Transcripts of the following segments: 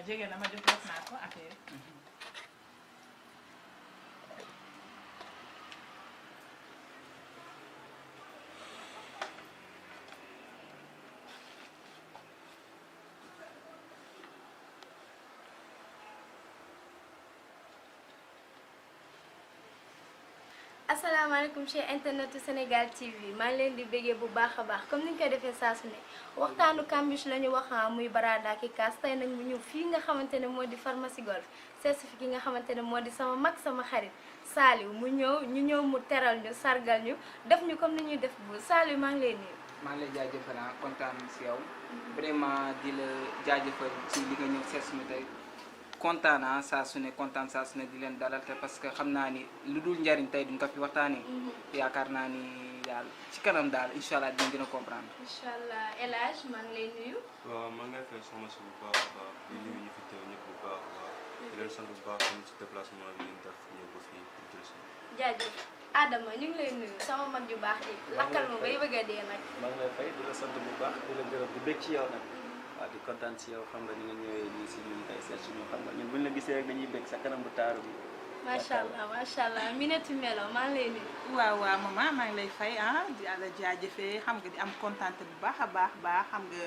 jege na ma jox naa ko affaire. asalaamaaleykum chers internetu Sénégal TV maa ngi leen di béggee bu baax a baax comme ni ñu koy defee saa su ne waxtaanu Cambuche la ñu wax muy Barada ki kaas tey nag mu ñëw fii nga xamante ne moo di pharmacie Golf certifié ki nga xamante ne moo di sama mag sama xarit Saliou mu ñëw mu teral ñu sargal ñu def ñu comme ni ñuy def bu Saliou maa ngi lay nuyu. maa ngi lay jaajëfal kontaan si yow vraiment di la jaajëfal ci li nga ñëw seet suñu tey kontaan saa su ne kontaan saa su ne di leen dalal te parce que xam naa ni lu dul njariñ tey duñ ko fi waxtaanee. yaakaar naa ni daal ci kanam daal incha allah dinañ gën a comprendre. incha allah El Hadj maa ngi lay nuyu. waaw maa ngi lay fay soxna si bu baax a baax di nuyu ñu fi teew ñëpp bu baax a baax di leen sant bu baax tamit ci déplacement bi ngeen def ñëw ba fii pour jël si. jaajëf Adama ñu ngi lay nuyu sama mag yu baax yi lakkal ma bay bëgg a dee nag. maa ngi lay fay di la sant bu baax di la gërëm di bég ci yow nag waaw di kontaan si yow xam nga ni nga ñëwee nii si ñun tey seet suñu xam nga ñun buñ la gisee rek dañuy bég sa kanam bu taaru bi. macha allah Minatu Melo maa ngi lay nuyu. waaw maman maa ngi lay fay di la jaajëfee xam nga di am kontaan bu baax a baax xam nga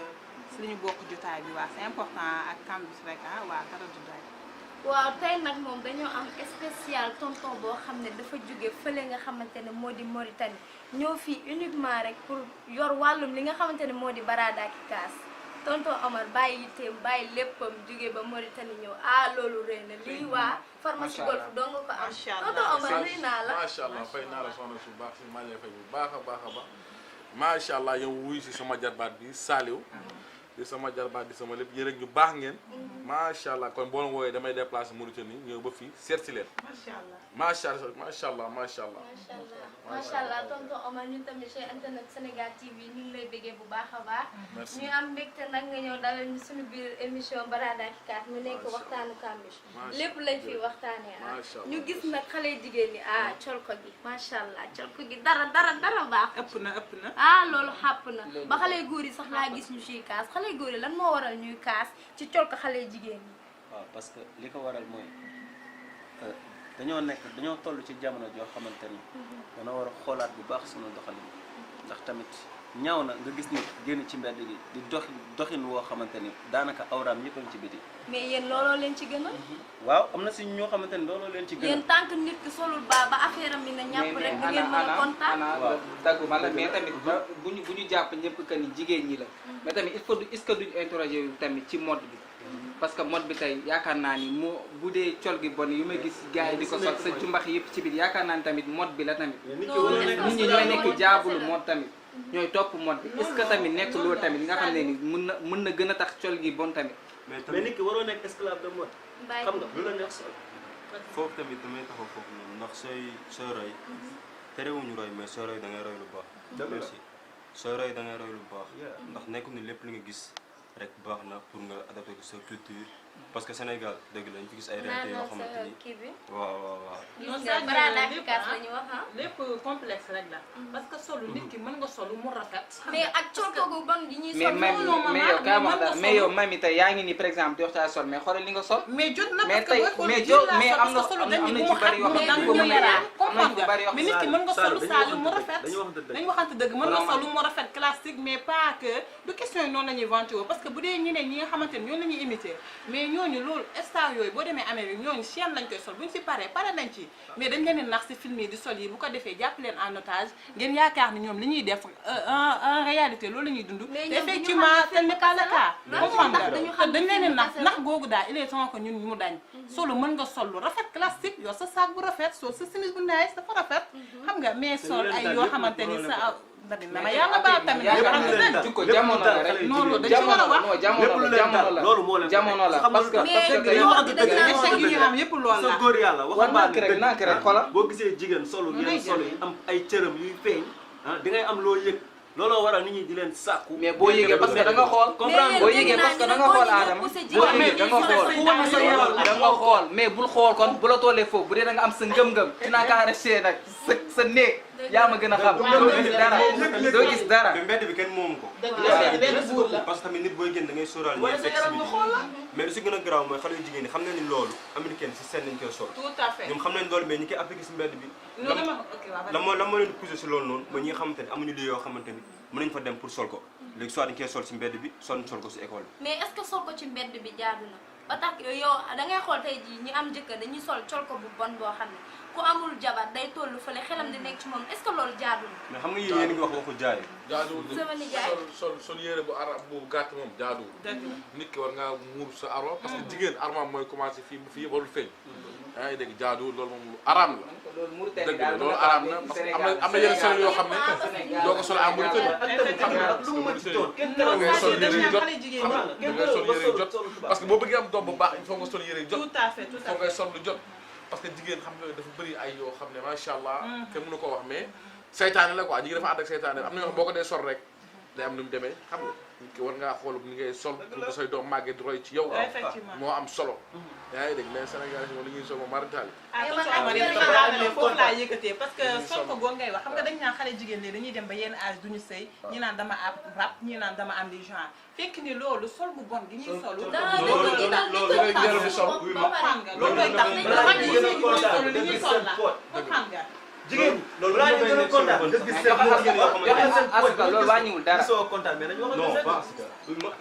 si li ñu bokk jotaay bi waa c'est important ak Cambuche rek waa dara du doy. waaw tey nag moom dañoo am spécial tonton boo xam ne dafa jóge fële nga xamante ne moo di Mauritanie ñëw fii uniquement rek pour yor wàllum li nga xamante ne moo di Barada ki kaas tonton Omar bàyyi yitteem bàyyi léppam jóge ba Mauritanie ñëw loolu rëy na lii waa pharmacie Golf doo nga ko am tonton Omar nuyu naa la macha allah fay naa la soxna su baax si maa ngi lay fay bu baax a baax macha allah yow wuy si sama jarbaat bi Saliou di sama jarbaat di sama lépp yéen ñu baax ngeen macha allah kon boo wooyee damay déplacé Mauritanie ñëw ba fii seet si leen macha allah tonton Omar ñun tamit chez internet Sénégal TV ñu ngi lay bëggee bu baax a baax ñu am mbégte nag nga ñëw dalal ñu suñu biir émission Barada ki kaas mu nekk waxtaanu Cambuche lépp lañ fi waxtaanee ñu gis nag xale jigéen ñi colko gi macha allah colko gi dara baax ëpp na loolu xàpp na ba xale góor yi sax laa gis ñu ciy kaas xale góor yi lan moo waral ñuy kaas ci colko xale jigéen ñi waaw parce que li ko waral mooy dañoo toll ci jamono joo xamante ni dana war a xoolaat bu baax sunu doxalin ndax tamit ñaaw na nga gis nit génn ci mbedd gi di doxin woo xamante ni daanaka awraam ñëpp a ngi ci biti. mais yéen looloo leen ci gën a. waaw am na si ñoo xamante ni looloo leen ci gën a. yéen tant que nit ki solul ba affaire am bi na ñàpp rek di ngeen mën a kontaan. waaw dagguma la mais tamit bu ñu jàpp ñëpp que ni jigéen ñi la mais tamit est-ce que duñu interroger yu tamit ci mode bi. parce que mode bi tey yaakaar naa ni moo bu dee col gi bon yu may gis gars yi di ko sol sa cumbax yëpp ci biir yaakaar naa ni tamit mode bi la tamit nit ñi ñooy nekk jaabulu mode tamit ñooy topp mode bi est-ce que tamit nekk loolu tamit nga xam ne ni mën na gën a tax col gi bon tamit mais nit ki waroo nekk esclave de mode xam nga lu la neex sol foofu tamit damay taxaw foofu noonu ndax sooy roy terewuñu roy mais sooy roy da ngay roy lu baax merci sooy roy da ngay roy lu baax ndax nekkul ni lépp li nga gis rek baax na pour nga adapté ko sa culture parce que Sénégal dëgg lañ fi gis ay réalité yoo xamante ni waaw non Barada ki kaas la ñu wax lépp complexe rek la parce que solu nit ki mën nga solu mu rafet mais ak colko gu bon gi ñuy sol mais yow kaa wax daal mais yow mami tey yaa ngi ni par exemple di wax ta sol mais xoolal li nga sol mais jot na mais tey mais am na ci bari yoo xam ne ko mën a comprendre mais nit ki mën nga solu Saliou mu rafet dañu waxante dëgg mën nga solu mu rafet classique mais pas que du question yi noonu la ñuy vanté parce que bu dee ñeneen ñi nga xamante ni ñoo la ñuy imiter mais ñooñu loolu star yooyu boo demee Amérique ñooñu chaîne lañ koy sol buñ si pare nañ ci mais dañ leen nax si film yi di sol yi bu ko defee jàpp leen en otage ngeen yaakaar ni ñoom li ñuy def en réalité loolu la ñuy dund effectivement tel n'est pas le cas comprendre nga dañ leen nax googu daal il est temps que ñun mu dañ solo mën nga sol lu rafet classique yor sa sac bu rafet sol sa simis bu nice dafa rafet xam nga mais sol ay yoo xamante ni sa dama yàlla baal tamit jukko jamono la rek non dañ ci war a wax jamono la parce que ñu am yëpp loolu la sa góor yàlla wax nak rek xoolal boo gisee jigéen solo yenn solo yi am ay cëram yuy feeñ di ngay am loo yëg looloo waral nit ñi di leen sàkku mais boo yëgee parce que da nga xool comprendre boo yëgee parce que da nga xool Adama boo yëgee da nga xool mais bul xool kon bu la tollee foofu bu dee da nga am sa ngëm-ngëm dinaa kaa resté nag sa néeg yaa ma gën a xam doo gis dara doo gis dara mais mbedd bi kenn moomu ko benn buur la parce que tamit nit booy génn da ngay sóoraal ñuy fekk si biti mais lu si gën a garaaw mooy xale yu jigéen ñi xam nañ ni loolu américaine si seen nañ koy sol tout à fait ñoom xam nañ loolu mais ñi koy appliqué si mbedd bi non dama ok waaw lan moo leen di poussé si loolu noonu mooy ñi nga xamante ne amuñu lii yoo xamante ni mën nañ fa dem pour sol ko léegi soit dañ koy sol si mbedd bi soit ñu sol ko si école bi mais est-ce que sol ko ci mbedd bi jaadu na ba tax yow da ngay xool tey jii ñi am jëkkër dañuy sol col ko bu bon boo xam ne ku amul jabar day tollu fële xelam di nekk ci moom est-ce que loolu jaadu na. mais xam nga yéen a ngi wax waxu jaay jaaduwul sama nijaay sol yére bu arab bu gàtt moom jaaduwul nit ki war ngaa muur sa arma parce que jigéen armam mooy commencé fii warul feeñ yaa ngi dégg jaaduwul loolu moom lu araam la dëgg la loolu araam na parce que am na yenn sol yoo xam ne doo ko sol amul kër xam nga lu mu mën ci doon da ngay sol yére yu jot xam nga da ngay sol yére yu jot parce que boo bëggee am doom bu baax il faut nga sol yére yu jot tout à fait faut ngay sol lu jot parce que jigéen xam nga dafa bëri ay yoo xam ne macha allah kenn mënu ko wax mais seytaane la quoi jigéen dafa ànd ak seytaane am na yoo xam boo ko dee sol rek day am nu mu demee xam nga nit ki war ngaa xool ni ngay sol pour que say doom màggee di roy ci yow moo am solo yaa ngi dégg mais Sénégal moom li ñuy sol moom marital foofu laa yëkkatee parce que sol ko goo ngay wax xam nga dañ naan xale jigéen léegi dañuy dem ba yenn âge duñu sëy ñi naan dama am rab ñi naan dama am di genre fekk ni loolu sol bu bon gi ñuy sol loolu di sol loolu lay tax mag yi li ñuy sol la xam nga jigéen loolu laa ñu gën a kontaan nga gis seen asaka loolu wàññiwul dara soo kontaan mais nañu non wax parce que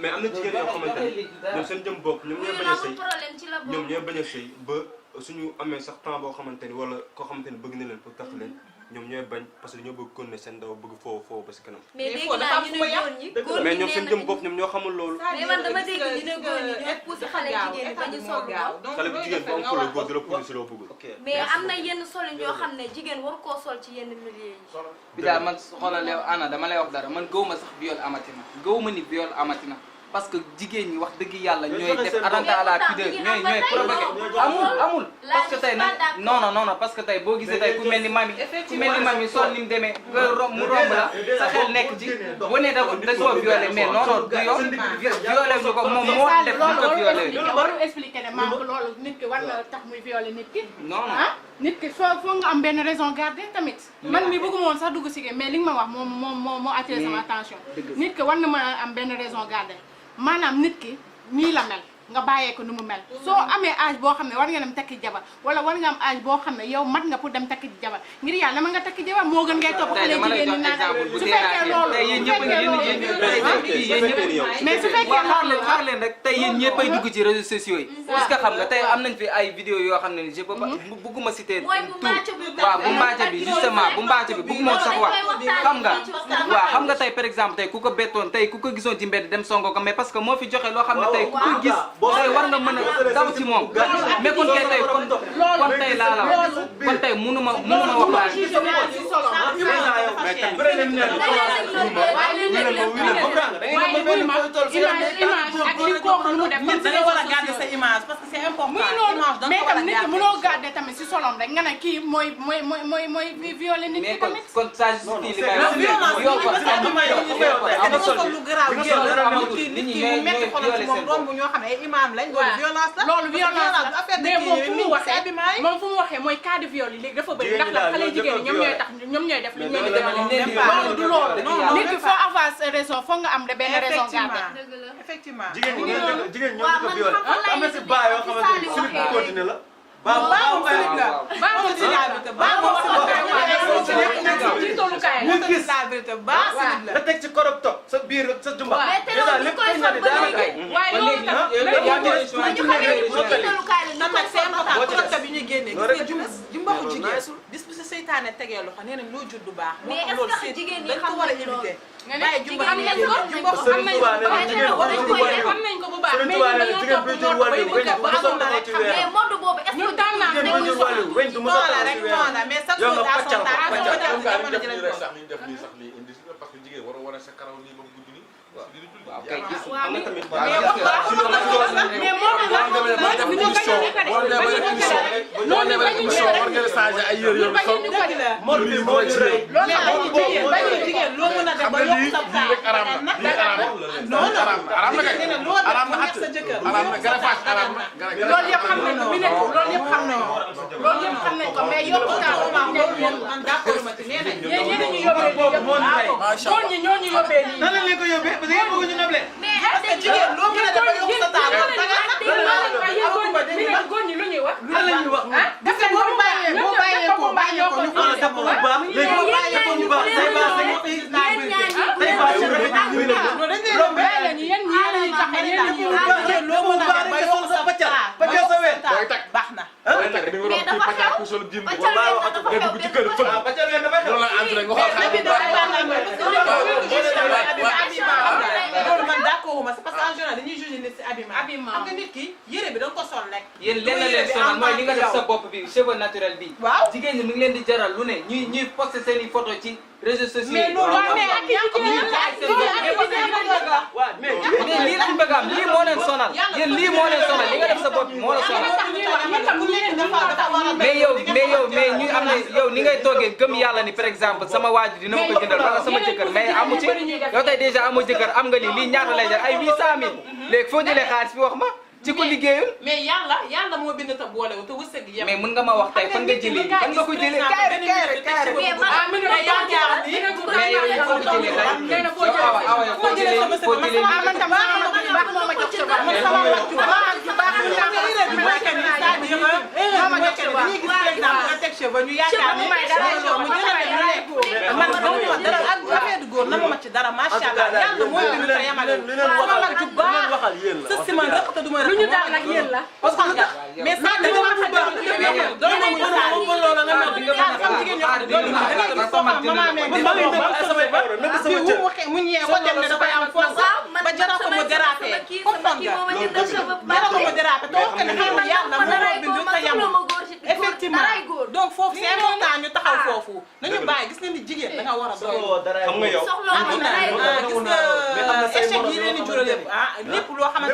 mais am na jigéen yoo xamante ni ñoom seen jëm bopp ñoom ñooy bañ a sëy problème ci la bokk ñoom ñooy bañ a sëy ba suñu amee sax temps boo xamante ni wala koo xamante ni bëgg na leen pour tax leen ñoom ñooy bañ parce que dañoo bëgg kon ne seen ndaw bëgg foofu ba si kanam mais dégg naa ñu ne góor ñi mais ñoom seen jëm bopp ñoom ñoo xamul loolu mais man dama dégg ñu ne góor ñi ñooy poussé xale jigéen ñi ba ñu sol xale bu jigéen bu am ko la góor di la poussé si loo bëggul mais am na yenn solin yoo xam ne jigéen war koo sol ci yenn milieu yi bi daal man xoolal yow Anna dama lay wax dara man gëwuma sax viol amatina gëwuma ni viol amatina parce que jigéen ñi wax dëgg yàlla ñooy def attentat à la pudeur ñooy provoqué amul parce que tey nag non parce que tey boo gisee tey ku mel ni mami sol ni mu demee nga mu romb la sa xel nekk ci boo nee da koo violé mais non du yow violé ñu ko moom moo def ñu ko violé nit ki waru expliqué ne maa ko loolu nit ki war na tax muy violé nit ki non nit ki foo nga am benn raison garder tamit man mi bëgguma woon sax dugg si mais li nga ma wax moo attiré sama attention nit ki war na mën a am benn raison garder maanaam nit ki nii la mel nga bàyyee ko nu mu mel soo amee âge boo xam ne war nga dem takki jabar wala war nga am âge boo xam ne yow mat nga pour dem takki jabar ngir yàlla dama nga takki jabar moo gën ngay topp xale jigéen ñi naan su fekkee loolu mais su fekkee xaar leen rek tey yéen ñëppay dugg ci réseaux sociaux yi parce que xam nga tey am nañ fi ay vidéo yoo xam ne ni je peux pas bugguma citer tout waaw bu mbaaca bi justement bu mbaaca bi bugguma sax wax xam nga waaw xam nga tey par exemple tey ku ko bettoon tey ku ko gisoon ci mbedd dem songo ko mais parce que moo fi joxe loo xam ne tey ku ko gis tey war nga mën a daw ci moom mais kon kay tey kon tey laa la kon tey mënuma wax sa image parce que c'est important mais tam nit ki mënoo garder tamit si solom rek nga ne kii mooy violé nit ki tamit kon ça justifie li loolu violence la mais moom fu mu waxee mooy cas de viol yi léegi dafa bëri ndax la xale jigéen ñi ñoom ñooy def li ñu leen loolu du loolu nit ki faut avoir raison foog nga am benn raison garder effectivement jigéen ñi ñoo ko violé am na si baa yoo xamante ni slip bu continué la nga teg ci korop top sa biir sa jumba déjà lépp xëy na di daanaka waaye loolu tam bi ñuy génne jumbaxu jigéen bis bu sa seytaane tegee loxo nee nañ loo jur du baax moo mais tax est-ce que jigéen ñi dañ ko xam war a nañ loolu éviter bàyyi jumbax am nañ ko bu baax mais jigéen buy jur wàllu weñ du mos a taxaw ci weer mais mode boobu est-ce ñu que daan naa jigéen buy jur wàllu weñ du mos a taxaw ci weer mais sax yow nga daa pàccal ko sax li ñu def nii sax lii indi si parce que jigéen war a wane sa karaw nii ba mu gudd nii waaw kay gis waaw nga tamit mais boo demee émission war ngeen changé ay yër yu sol mode bi moo ñu rey. mais jigéen loo mën a def ba yokk sa lii rek araam na lii araam na araam na kay araam na xat araam na garafage araam na loolu yëpp xam nañ ko bi nekk loolu yëpp xam nañ ko loolu yëpp xam nañ ko mais yokku taal man d'accord ma ci nee nañ yéen ñu yóbbee lii yëpp góor ñi ñoo ñu yóbbee lii nan lañ ko yóbbee parce que yéen bëgg ñu noble. parce que jigéen loo mën a def ba yokk sa taal góor ñi lu ñuy wax lan la ñuy wax moom. parce que boo bàyyee ko ñu ah sa bopp bu baax léegi boo bàyyee ko bu baax say baax say baax si rafet ñu ne bàyyi la ñu yéen ñi yéen ñi tax yéen ñi loo mën a def ba yokk sa paccal sa ween. booy tag baax na booy tag di nga doon kii pàccal ku sol jiin bu nga dugg ci kër fëgg paccal ween dafay loolu la entré nga xool loolu man d'accord ma parce que en général dañuy juger nit si habillement xam nga nit ki yére bi da nga ko sol rek yéen lenn leen sonal mooy li nga def sa bopp bi cheveux naturel bi waaw jigéen ñi mu ngi leen di jaral lu ne ñuy posté seen i photo ci réseaux sociaux mais loolu mais lii lañ bëgg am lii moo leen sonal yéen lii moo leen sonal li nga def sa bopp bi moo la sonal mais ñu am ne yow ni ngay toogee gëm yàlla ni par exemple sama waajur dina ma ko jëndal wala sama jëkkër mais amu ci yow tey déjà amu jëkkër am nga ni lii ñaata lay jar ay 800000 léegi foo jëlee xaalis bi wax ma ci ko liggéeyul mais yàlla moo bind te boole te wërsëg yem mais mën nga ma wax tey fan nga jëlee fan nga ko jëlee kaay rek mais yow foo ko jëlee rek awa yow foo jëlee man tam baax moo ma jox ci baax sama wax ci ñu yaakaar ni man gëmuma dara ak affaire góor na ma ci dara macha allah yàlla mooy bind te yemale sama mag ju baax sa si man rek te du ma lu ñu daal nag yéen la parce que mais ça dama wax do mo ñu sa mo loolu nga ma xam jigéen ñoo xam do da ngay gis sama mama mais mu ñee ko dem ne da koy am force ba jara ko mo déraper comprendre nga jara ko mo déraper to wax que ne xam yàlla moo bind te yemale effectivement donc foofu c'est important ñu taxaw foofu nañu bàyyi gis nga ni jigéen da nga war a doy xam nga yow gis nga échec yi leen di jural lépp lépp loo xamante